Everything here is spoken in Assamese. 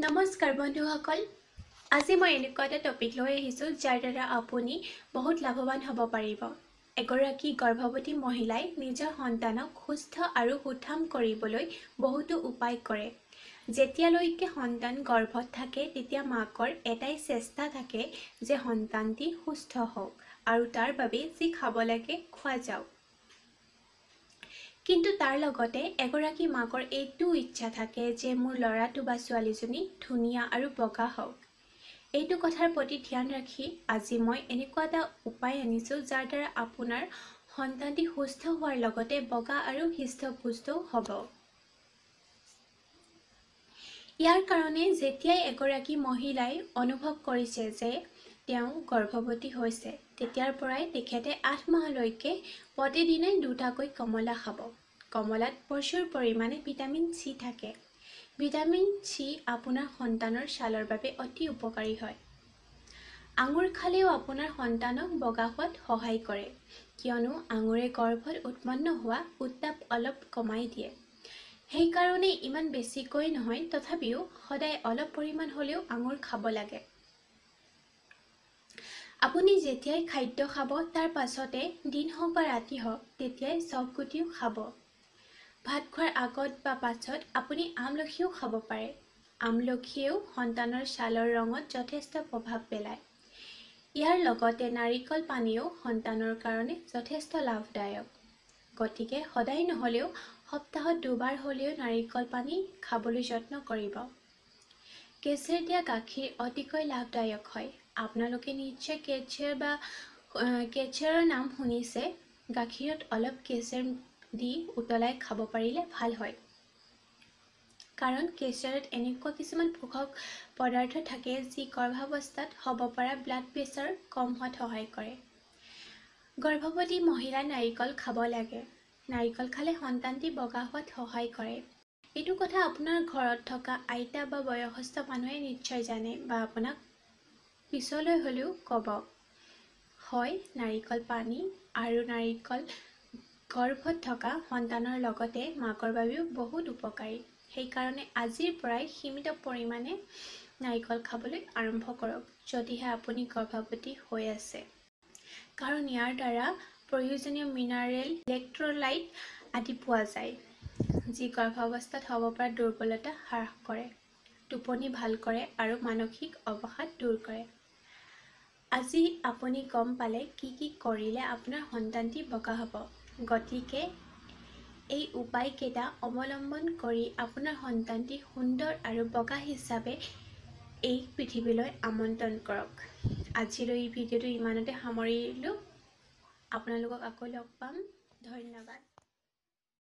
নমস্কাৰ বন্ধুসকল, আজি মই এনেকুৱা এটা টপিক লৈ আহিছোঁ যাৰ দ্বাৰা আপুনি বহুত লাভৱান হ'ব পাৰিব। এগৰাকী গৰ্ভৱতী মহিলাই নিজৰ সন্তানক সুস্থ আৰু সুঠাম কৰিবলৈ বহুতো উপায় কৰে। যেতিয়ালৈকে সন্তান গৰ্ভত থাকে তেতিয়া মাকৰ এটাই চেষ্টা থাকে যে সন্তানটি সুস্থ হওক আৰু তাৰ বাবে যি খাব লাগে খোৱা যাওক। কিন্তু তাৰ লগতে এগৰাকী মাকৰ এইটো ইচ্ছা থাকে যে মোৰ ল'ৰাটো বা ছোৱালীজনী ধুনীয়া আৰু বগা হওক। এইটো কথাৰ প্ৰতি ধ্যান ৰাখি আজি মই এনেকুৱা এটা উপায় আনিছোঁ যাৰ দ্বাৰা আপোনাৰ সন্তানটি সুস্থ হোৱাৰ লগতে বগা আৰু হৃষ্টপুষ্টও হ'ব। ইয়াৰ কাৰণে যেতিয়াই এগৰাকী মহিলাই অনুভৱ কৰিছে যে তেওঁ গৰ্ভৱতী হৈছে, তেতিয়াৰ পৰাই তেখেতে 8 মাহলৈকে প্ৰতিদিনে দুটাকৈ কমলা খাব। কমলাত প্ৰচুৰ পৰিমাণে ভিটামিন চি থাকে। ভিটামিন চি আপোনাৰ সন্তানৰ ছালৰ বাবে অতি উপকাৰী হয়। আঙুৰ খালেও আপোনাৰ সন্তানক বগা হোৱাত সহায় কৰে, কিয়নো আঙুৰে গৰ্ভত উৎপন্ন হোৱা উত্তাপ অলপ কমাই দিয়ে। সেইকাৰণে ইমান বেছিকৈ নহয়, তথাপিও সদায় অলপ পৰিমাণ হ'লেও আঙুৰ খাব লাগে। আপুনি যেতিয়াই খাদ্য খাব তাৰ পাছতে দিন হওক বা ৰাতি হওক তেতিয়াই চফগুটিও খাব। ভাত খোৱাৰ আগত বা পাছত আপুনি আমলখিও খাব পাৰে। আমলখিয়েও সন্তানৰ ছালৰ ৰঙত যথেষ্ট প্ৰভাৱ পেলায়। ইয়াৰ লগতে নাৰিকল পানীও সন্তানৰ কাৰণে যথেষ্ট লাভদায়ক। গতিকে সদায় নহ'লেও সপ্তাহত দুবাৰ হ'লেও নাৰিকল পানী খাবলৈ যত্ন কৰিব। কেঁচেৰ দিয়া গাখীৰ অতিকৈ লাভদায়ক হয়। আপোনালোকে নিশ্চয় কেঁচেৰ বা কেঁচেৰৰ নাম শুনিছে। গাখীৰত অলপ কেঁচেৰ দি উতলাই খাব পাৰিলে ভাল হয়, কাৰণ কেঁচেৰত এনেকুৱা কিছুমান পোষক পদাৰ্থ থাকে যি গৰ্ভাৱস্থাত হ'ব পৰা ব্লাড প্ৰেছাৰ কম হোৱাত সহায় কৰে। গৰ্ভৱতী মহিলাই নাৰিকল খাব লাগে। নাৰিকল খালে সন্তানটি বগা হোৱাত সহায় কৰে। এইটো কথা আপোনাৰ ঘৰত থকা আইতা বা বয়সস্থ মানুহে নিশ্চয় জানে বা আপোনাক পিছলৈ হ'লেও ক'ব। হয়, নাৰিকল পানী আৰু নাৰিকল গৰ্ভত থকা সন্তানৰ লগতে মাকৰ বাবেও বহুত উপকাৰী। সেইকাৰণে আজিৰ পৰাই সীমিত পৰিমাণে নাৰিকল খাবলৈ আৰম্ভ কৰক যদিহে আপুনি গৰ্ভৱতী হৈ আছে, কাৰণ ইয়াৰ দ্বাৰা প্ৰয়োজনীয় মিনাৰেল, ইলেক্ট্ৰলাইট আদি পোৱা যায়, যি গৰ্ভাৱস্থাত হ'ব পৰা দুৰ্বলতা হ্ৰাস কৰে, টোপনি ভাল কৰে আৰু মানসিক অৱসাদ দূৰ কৰে। আজি আপুনি গম পালে কি কি কৰিলে আপোনাৰ সন্তানটি বগা হ'ব। গতিকে এই উপায়কেইটা অৱলম্বন কৰি আপোনাৰ সন্তানটি সুন্দৰ আৰু বগা হিচাপে এই পৃথিৱীলৈ আমন্ত্ৰণ কৰক। আজিলৈ এই ভিডিঅ'টো ইমানতে সামৰিলোঁ। আপোনালোকক আকৌ লগ পাম। ধন্যবাদ।